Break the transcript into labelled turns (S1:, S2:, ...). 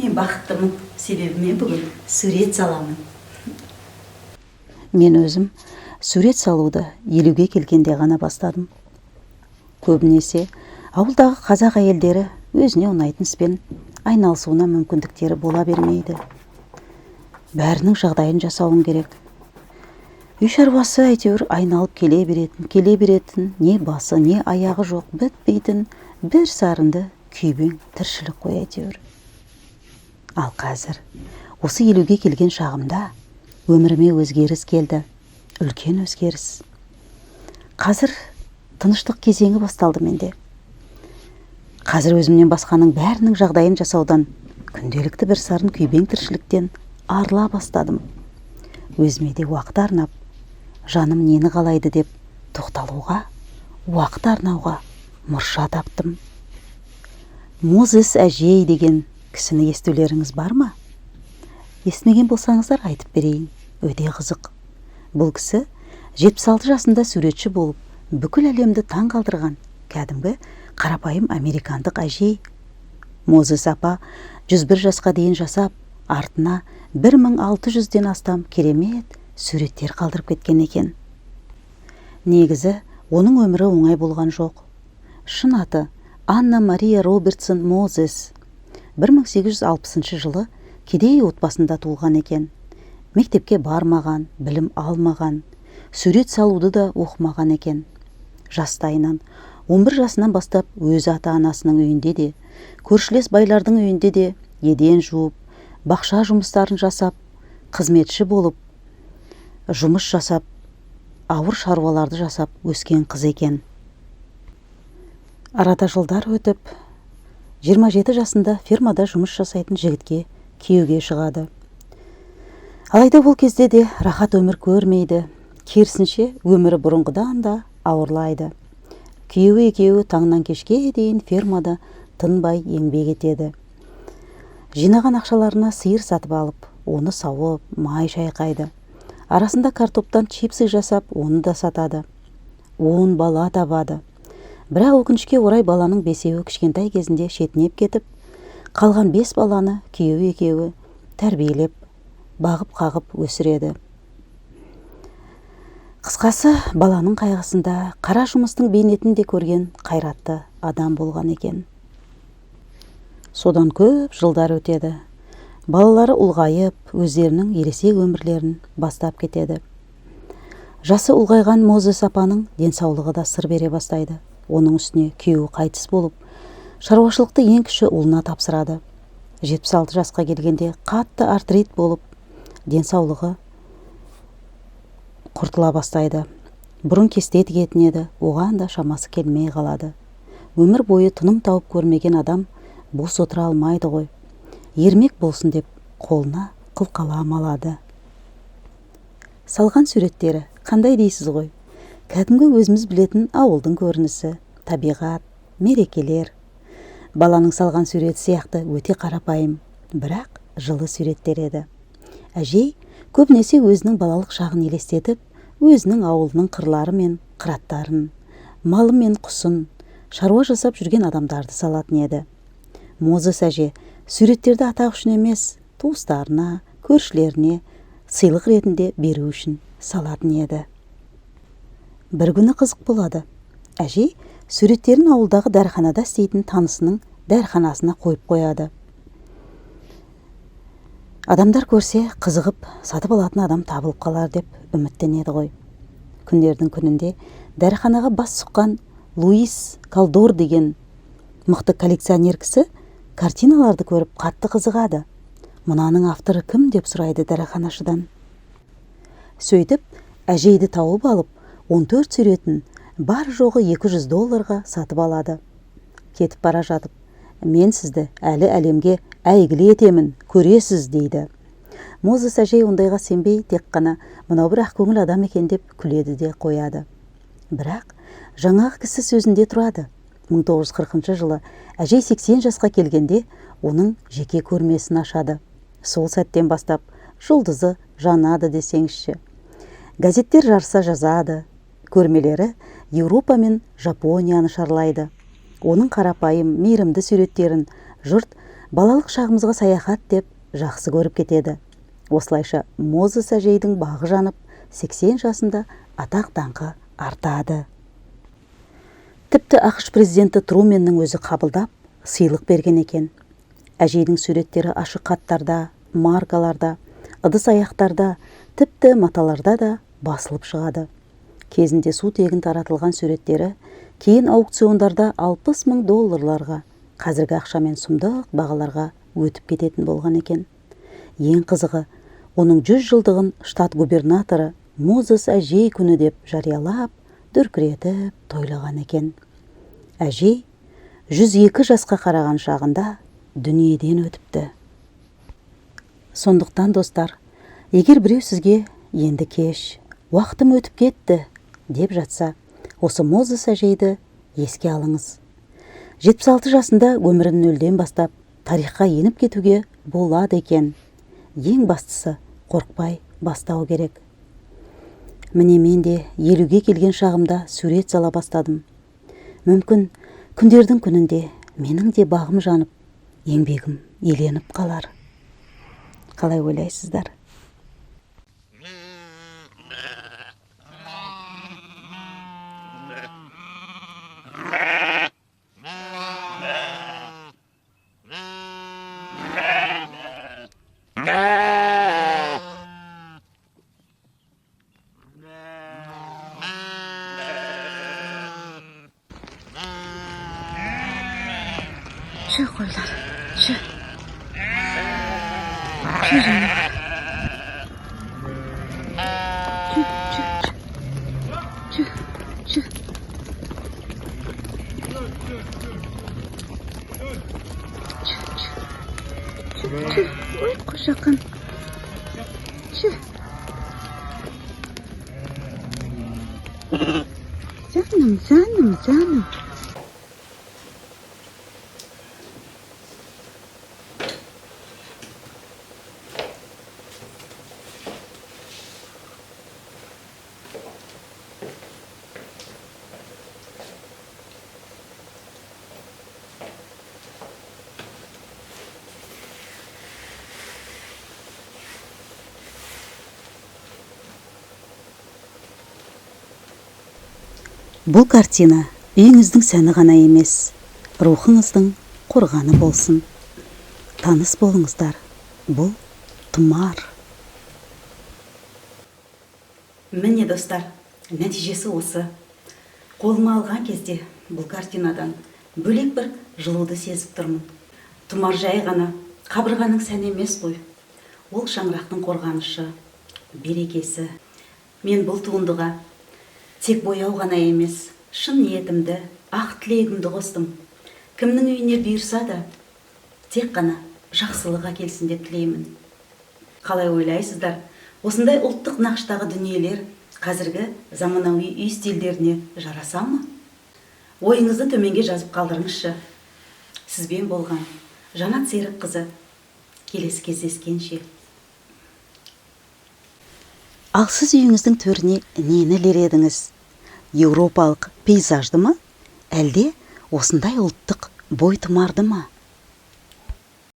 S1: Мен бақыттымын, себебі мен бүгін сурет саламын. Мен өзім сурет салуды 50-ге келгенде ғана бастадым. Көбінесе ауылдағы қазақ әйелдері өзіне ұнайтын іспен айналысуына мүмкіндіктері бола бермейді. Бәрінің жағдайын жасауың керек. Үй шаруасы әйтеуір айналып келе беретін, келе беретін, не басы, не аяғы жоқ, бітпейтін бір сарынды күйбең тіршілік қой әйтеуір. Ал қазір, осы 50-ге келген шағымда өміріме өзгеріс келді, үлкен өзгеріс. Қазір тыныштық кезеңі басталды менде. Қазір өзімнен басқаның бәрінің жағдайын жасаудан, күнделікті бір сарын күйбең тіршіліктен арыла бастадым. Өзіме де уақыт арнап, жаным нені қалайды деп тоқталуға, уақыт арнауға мұрша таптым. Мозес әжей деген кісіні естулеріңіз бар ма? Естімеген болсаңыздар, айтып берейін, өте қызық. Бұл кісі 76 жасында суретші болып, бүкіл әлемді таң қалдырған кәдімгі қарапайым американдық әжей. Мозес апа 101 жасқа дейін жасап, артына 1600-ден астам керемет суреттер қалдырып кеткен екен. Негізі оның өмірі оңай болған жоқ. Шын аты Анна Мария Робертсон Мозес. 1860 жылы кедей отбасында туылған екен. Мектепке бармаған, білім алмаған, сурет салуды да оқымаған екен. Жастайынан, 11 жасынан бастап өз ата-анасының үйінде де, көршілес байлардың үйінде де еден жуып, бақша жұмыстарын жасап, қызметші болып жұмыс жасап, ауыр шаруаларды жасап өскен қыз екен. Арада жылдар өтіп, 27 жасында фермада жұмыс жасайтын жігітке күйеуге шығады. Алайда бұл кезде де рахат өмір көрмейді. Керісінше, өмірі бұрынғыдан да ауырлайды. Күйеуі екеуі таңнан кешке дейін фермада тынбай еңбек етеді. Жинаған ақшаларына сиыр сатып алып, оны сауып, май шайқайды. Арасында картоптан чипсы жасап, оны да сатады. 10 бала табады. Бірақ өкінішке орай, баланың бесеуі кішкентай кезінде шетінеп кетіп, қалған бес баланы күйеуі екеуі тәрбиелеп, бағып қағып өсіреді. Қысқасы, баланың қайғысында қара жұмыстың бейнетін де көрген қайратты адам болған екен. Содан көп жылдар өтеді. Балалары ұлғайып, өздерінің ересек өмірлерін бастап кетеді. Жасы ұлғайған Мозес апаның денсаулығы да сыр бере бастайды. Оның үстіне күйеуі қайтыс болып, шаруашылықты ең кіші ұлына тапсырады. 76 жасқа келгенде қатты артрит болып, денсаулығы құртыла бастайды. Бұрын кесте тігетін еді, оған да шамасы келмей қалады. Өмір бойы тыным тауып көрмеген адам бос отыра алмайды ғой. Ермек болсын деп қолына қылқалам алады. Салған суреттері қандай дейсіз ғой? Кәдімгі өзіміз білетін ауылдың көрінісі, табиғат, мерекелер. Баланың салған суреті сияқты өте қарапайым, бірақ жылы суреттер еді. Әжей көбінесе өзінің балалық шағын елестетіп, өзінің ауылының қырлары мен қыраттарын, малы мен құсын, шаруа жасап жүрген адамдарды салатын еді. Мозес әже суреттерді атақ үшін емес, туыстарына, көршілеріне сыйлық ретінде беру үшін салатын еді. Бір күні қызық болады. Әжей суреттерін ауылдағы дәріханада істейтін танысының дәріханасына қойып қояды. Адамдар көрсе, қызығып сатып алатын адам табылып қалар деп үміттенеді ғой. Күндердің күнінде дәріханаға бас сұққан Луис Калдор деген мықты коллекционер кісі картиналарды көріп, қатты қызығады. «Мынаның авторы кім?» деп сұрайды дәріханашыдан. Сөйтіп әжейді тауып алып, 14 суретін бар жоғы 200 долларға сатып алады. Кетіп бара жатып: «Мен сізді әлі әлемге әйгілі етемін, көресіз», – дейді. Мозес әжей ондайға сенбей, тек қана «мынау бір ақкөңіл адам екен» деп күледі де қояды. Бірақ жаңағы кісі сөзінде тұрады. 1940 жылы әжей 80 жасқа келгенде оның жеке көрмесін ашады. Сол сәттен бастап жұлдызы жанады десеңізші. Газеттер жарыса жазады. Көрмелері Еуропа мен Жапонияны шарлайды. Оның қарапайым, мейірімді суреттерін жұрт Балалық шағымызға саяхат деп жақсы көріп кетеді. Осылайша Мозес әжейдің бағы жанып, 80 жасында атақ даңқы артады. Тіпті АҚШ президенті Труменнің өзі қабылдап, сыйлық берген екен. Әжейдің суреттері ашық хаттарда, маркаларда, ыдыс аяқтарда, тіпті маталарда да басылып шығады. Кезінде су тегін таратылған суреттері кейін аукциондарда 60 мың долларларға, қазіргі ақшамен сұмдық бағаларға өтіп кететін болған екен. Ең қызығы, оның 100 жылдығын штат губернаторы Мозес әжей күні деп жариялап, дүркіретіп тойлаған екен. Әжей 102 жасқа қараған шағында дүниеден өтіпті. Сондықтан, достар, егер біреу сізге енді кеш, уақытым өтіп кетті деп жатса, осы Мозес әжейді еске алыңыз. 76 жасында өмірін нөлден бастап, тарихқа еніп кетуге болады екен. Ең бастысы, қорықпай бастау керек. Міне, мен де 50-ге келген шағымда сурет сала бастадым. Мүмкін, күндердің күнінде менің де бағым жанып, еңбегім еленіп қалар. Қалай ойлайсыздар? Тү, қойлар, тү. Тү, жаным. Тү, тү, тү. Тү, тү. Тү, тү. Тү, тү. Ой, қошақан. Тү. Жаным, жаным, жаным. Бұл картина үйіңіздің сәні ғана емес, рухыңыздың қорғаны болсын. Таныс болыңыздар, бұл тұмар. Міне, достар, нәтижесі осы. Қолыма алған кезде бұл картинадан бөлек бір жылуды сезіп тұрмын. Тұмар жай ғана қабырғаның сәні емес қой. Ол шаңырақтың қорғанышы, берекесі. Мен бұл туындыға тек бояу ғана емес, шын ниетімді, ақ тілегімді қостым. Кімнің үйіне бұйырса да, тек қана жақсылық әкелсін деп тілеймін. Қалай ойлайсыздар, осындай ұлттық нақыштағы дүниелер қазіргі заманауи үй стильдеріне жараса ма? Ойыңызды төменге жазып қалдырыңызшы. Сізбен болған Жанат Серікқызы. Келесі кездескенше. Ал сіз үйіңіздің төріне нені ілер едіңіз? Еуропалық пейзажды ма? Әлде осындай ұлттық бойтұмарды ма?